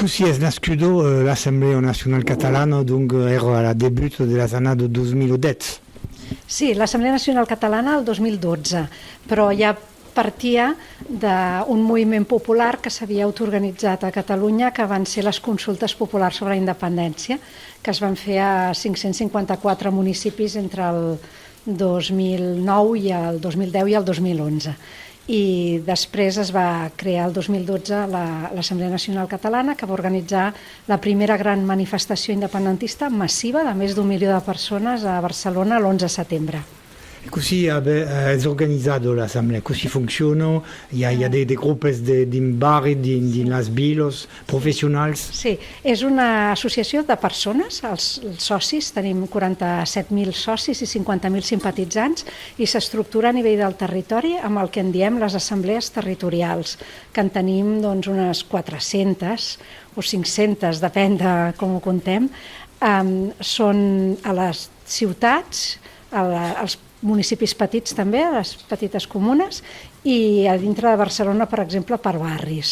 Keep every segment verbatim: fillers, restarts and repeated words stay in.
Cossí es nascuda, eh, l'Assemblea Nacionala Catalana, donc, eh, èra a la debuta de las annadas dos mil dètz? Sí, l'Assemblea Nacional Catalana el dos mil dotze, però ja partia d'un moviment popular que s'havia autoorganitzat a Catalunya, que van ser les consultes populars sobre la independència, que es van fer a cinc-cents cinquanta-quatre municipis entre el dos mil nou i el dos mil deu i el dos mil onze. I després es va crear el dos mil dotze la, l'Assemblea Nacional Catalana, que va organitzar la primera gran manifestació independentista massiva de més d'un milió de persones a Barcelona l'onze de setembre. E cossí, eh, ben, eh, es organizada l'Assemblea? Cossí fonciona? I a, i a de, de gropes de, dins barri, dins, dins las vilas, professionals? Sí, és una associació de persones, els, els socis, tenim quaranta-set mil socis i cinquanta mil simpatitzants, i s'estructura a nivell del territori amb el que en diem les assemblees territorials, que en tenim, doncs, unes quatre-centes o cinc-centes, depèn de com ho comptem. Em, són a les ciutats, a la, als municipis petits també, a les petites comunes, i a dintre de Barcelona, per exemple, per barris.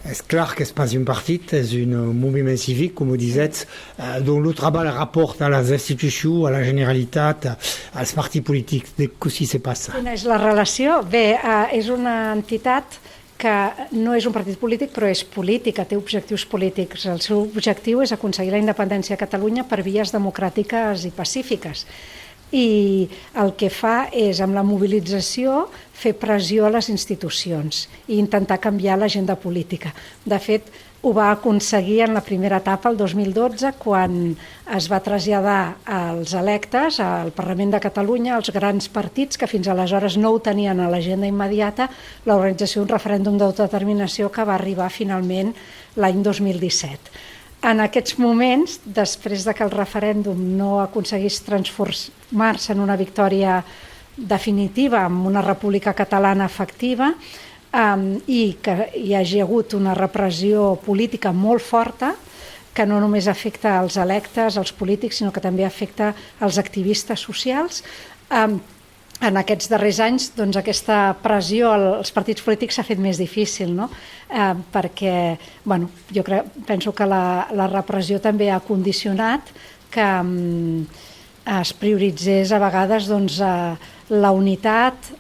Es clar qu'es pas un partit, es un, eh, moviment civic, coma disètz, eh, dont lo trabalh rapòrta a las institucions, a la Generalitat, als partits politics. De cossí se passa? Quina és la relació? Bé, eh, és una entitat que no és un partit polític, però és política, té objectius polítics. El seu objectiu és aconseguir la independència a Catalunya per vies democràtiques i pacífiques. I el que fa és, amb la mobilització, fer pressió a les institucions i intentar canviar l'agenda política. De fet, ho va aconseguir en la primera etapa, el dos mil dotze, quan es va traslladar als electes, al Parlament de Catalunya, als grans partits, que fins aleshores no ho tenien a l'agenda immediata, l'organització d'un referèndum d'autodeterminació que va arribar finalment l'any dos mil disset. En aquests moments, després de que el referèndum no aconseguís transformar-se en una victòria definitiva, amb una república catalana efectiva, em, i que hi hagi hagut una repressió política molt forta, que no només afecta als electes, als polítics, sinó que també afecta als activistes socials. Em, en aquests darrers anys, doncs, aquesta pressió al, als partits polítics s'ha fet més difícil, no? Eh, perquè, bueno, jo cre-, penso que la, la repressió també ha condicionat que, em, es prioritzés a vegades, doncs, eh, la unitat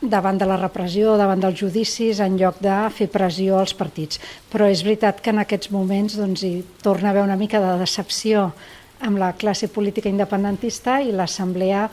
davant de la repressió, davant dels judicis, en lloc de fer pressió als partits. Però és veritat que en aquests moments, doncs, hi torna a haver una mica de decepció amb la classe política independentista, i l'Assemblea,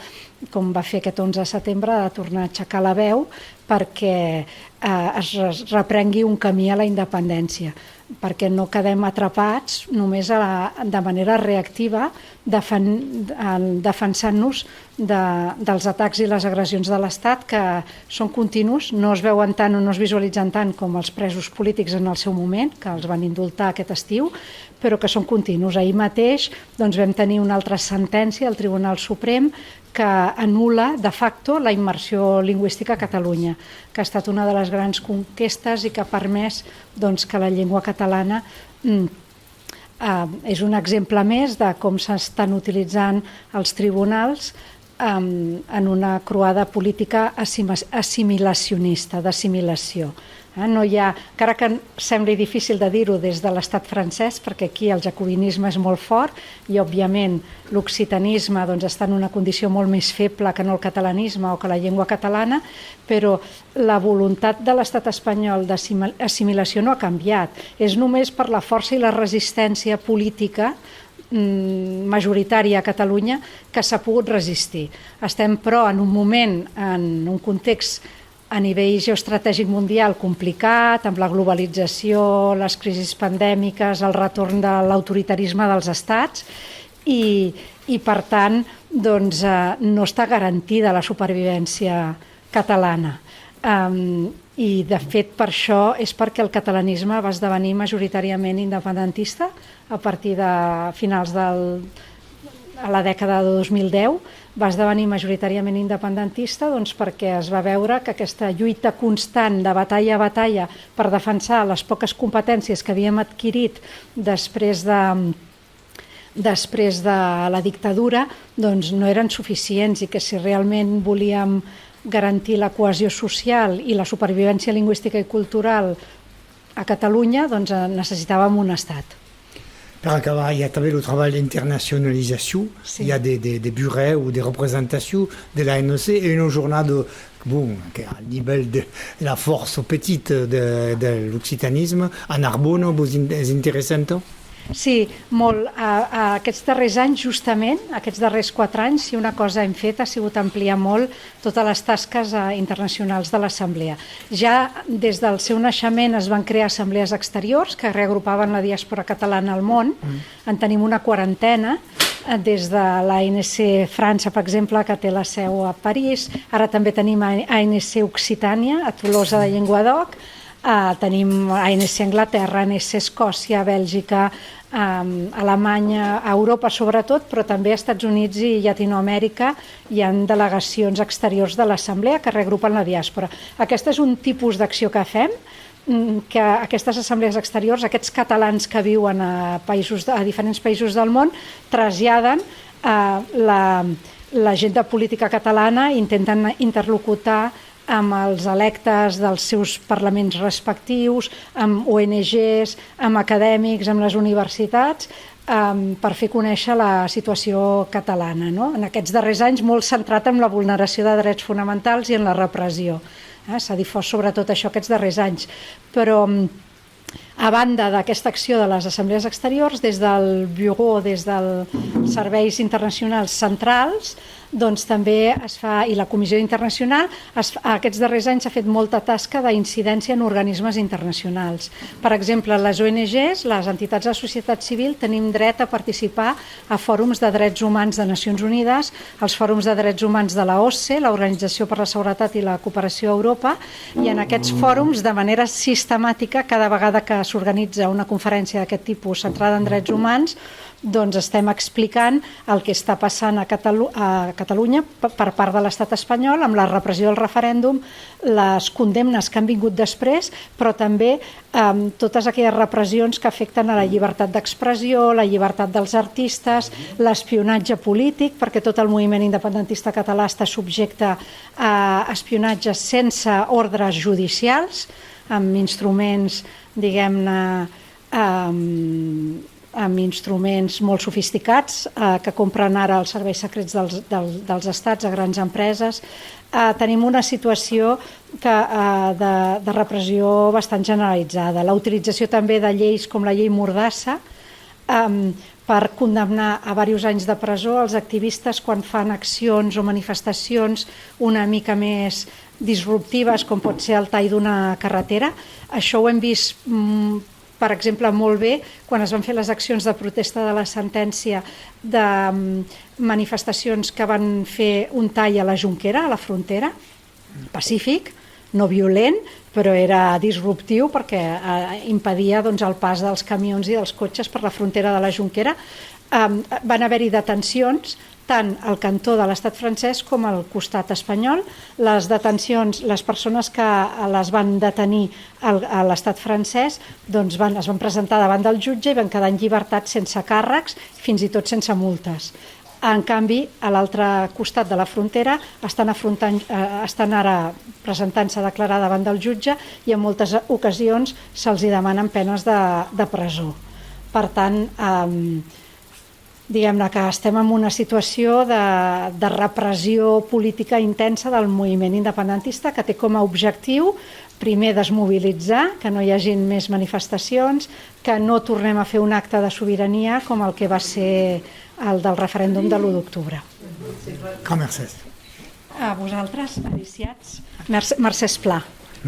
com va fer aquest onze de setembre, ha de tornar a aixecar la veu perquè, eh, es re-, reprengui un camí a la independència, perquè no quedem atrapats només a la, de manera reactiva, defen-, en, defensant-nos de, dels atacs i les agressions de l'Estat, que són continus, no es veuen tant o no es visualitzen tant com els presos polítics en el seu moment, que els van indultar aquest estiu, però que són continus. Ahir mateix, doncs, vam tenir una altra sentència del Tribunal Suprem que anul·la de facto la immersió lingüística a Catalunya, que ha estat una de les grans conquestes i que ha permès, doncs, que la llengua catalana, mm, eh, és un exemple més de com s'estan utilitzant els tribunals, em, en una croada política assima-, assimilacionista, d'assimilació. Eh, no hi ha, encara que sembli difícil de dir-ho des de l'estat francès, perquè aquí el jacobinisme és molt fort i, òbviament, l'occitanisme, doncs, està en una condició molt més feble que no el catalanisme o que la llengua catalana, però la voluntat de l'estat espanyol d'assimi-, assimilació no ha canviat. És només per la força i la resistència política, mm, majoritària a Catalunya que s'ha pogut resistir. Estem, però, en un moment, en un context a nivell geoestratègic mundial complicat, amb la globalització, les crisis pandèmiques, el retorn de l'autoritarisme dels estats, i, i per tant, doncs, eh, no està garantida la supervivència catalana. Em, i, de fet, per això és perquè el catalanisme va esdevenir majoritàriament independentista a partir de finals del, a la dècada de dos mil deu, va esdevenir majoritàriament independentista, doncs, perquè es va veure que aquesta lluita constant de batalla a batalla per defensar les poques competències que havíem adquirit després de, després de la dictadura, doncs, no eren suficients, i que si realment volíem garantir la cohesió social i la supervivència lingüística i cultural a Catalonha, doncs, eh, necessitàvem un estat. Per acabar, i a tanben lo trabalh d'internacionalizacion. Sí. I a de, de, de burèus o de representacion de l'A N C e una jornada, bon, que al nivèl de la fòrça petita de, de l'occitanisme, a Narbona, vos in-, es interessanta? Sí, molt. A, a aquests darrers anys, justament, aquests darrers quatre anys, si una cosa hem fet ha sigut ampliar molt totes les tasques, eh, internacionals de l'Assemblea. Ja des del seu naixement es van crear assemblees exteriors que reagrupaven la diàspora catalana al món. Mm. En tenim una quarantena, eh, des de l'A N C França, per exemple, que té la seu a París. Ara també tenim A N C Occitània, a Tolosa de Llenguadoc. Eh, tenim A N C Anglaterra, A N C Escòcia, Bèlgica, ehm, Alemanya, a Europa sobretot, però també a Estats Units i Llatinoamèrica hi ha delegacions exteriors de l'Assemblea que regrupen la diàspora. Aquest és un tipus d'acció que fem, mm, que aquestes assemblees exteriors, aquests catalans que viuen a països, a diferents països del món, traslladen, eh, la, l'agenda política catalana, intenten interlocutar amb els electes dels seus parlaments respectius, amb O N Gs, amb acadèmics, amb les universitats, em, per fer conèixer la situació catalana, no? En aquests darrers anys, molt centrat en la vulneració de drets fonamentals i en la repressió, eh? S'ha difós sobretot això aquests darrers anys. Però, em, a banda d'aquesta acció de les assemblees exteriors, des del Bureau, des dels serveis internacionals centrals, doncs també es fa, i la Comissió Internacional, es fa, aquests darrers anys s'ha fet molta tasca d'incidència en organismes internacionals. Per exemple, les O N Gs, les entitats de la societat civil, tenim dret a participar a fòrums de drets humans de Nacions Unides, als fòrums de drets humans de la OSCE, l'Organització per la Seguretat i la Cooperació a Europa, i en aquests fòrums, de manera sistemàtica, cada vegada que s'organitza una conferència d'aquest tipus centrada en drets humans, doncs estem explicant el que està passant a Catalu-, a Catalunya pe-, per part de l'estat espanyol, amb la repressió del referèndum, les condemnes que han vingut després, però també, em, totes aquelles repressions que afecten a la llibertat d'expressió, la llibertat dels artistes, l'espionatge polític, perquè tot el moviment independentista català està subjecte a espionatge sense ordres judicials, amb instruments, diguem-ne, em, amb instruments molt sofisticats, eh, que compren ara els serveis secrets dels, del, dels estats a grans empreses. Eh, tenim una situació que, eh, de, de repressió bastant generalitzada. La utilització també de lleis com la llei Mordassa, em, per condemnar a diversos anys de presó els activistes quan fan accions o manifestacions una mica més disruptives, com pot ser el tall d'una carretera. Això ho hem vist, mm, per exemple, molt bé quan es van fer les accions de protesta de la sentència de, mm, manifestacions que van fer un tall a la Jonquera, a la frontera, pacífic, no violent, però era disruptiu perquè, eh, impedia, doncs, el pas dels camions i dels cotxes per la frontera de la Jonquera. Em, van haver-hi detencions tant al cantó de l'estat francès com al costat espanyol. Les detencions, les persones que les van detenir al, a l'estat francès, doncs, van, es van presentar davant del jutge i van quedar en llibertat sense càrrecs, fins i tot sense multes. En canvi, a l'altre costat de la frontera estan afrontant, eh, estan ara presentant-se a declarar davant del jutge i en moltes ocasions se'ls hi demanen penes de, de presó. Per tant, em, diguem-ne que estem en una situació de, de repressió política intensa del moviment independentista, que té com a objectiu, primer, desmobilitzar, que no hi hagin més manifestacions, que no tornem a fer un acte de sobirania com el que va ser el del referèndum de l'u d'octubre. Grand mercés. A vosaltres, adiciats. Merc-, mercés plan.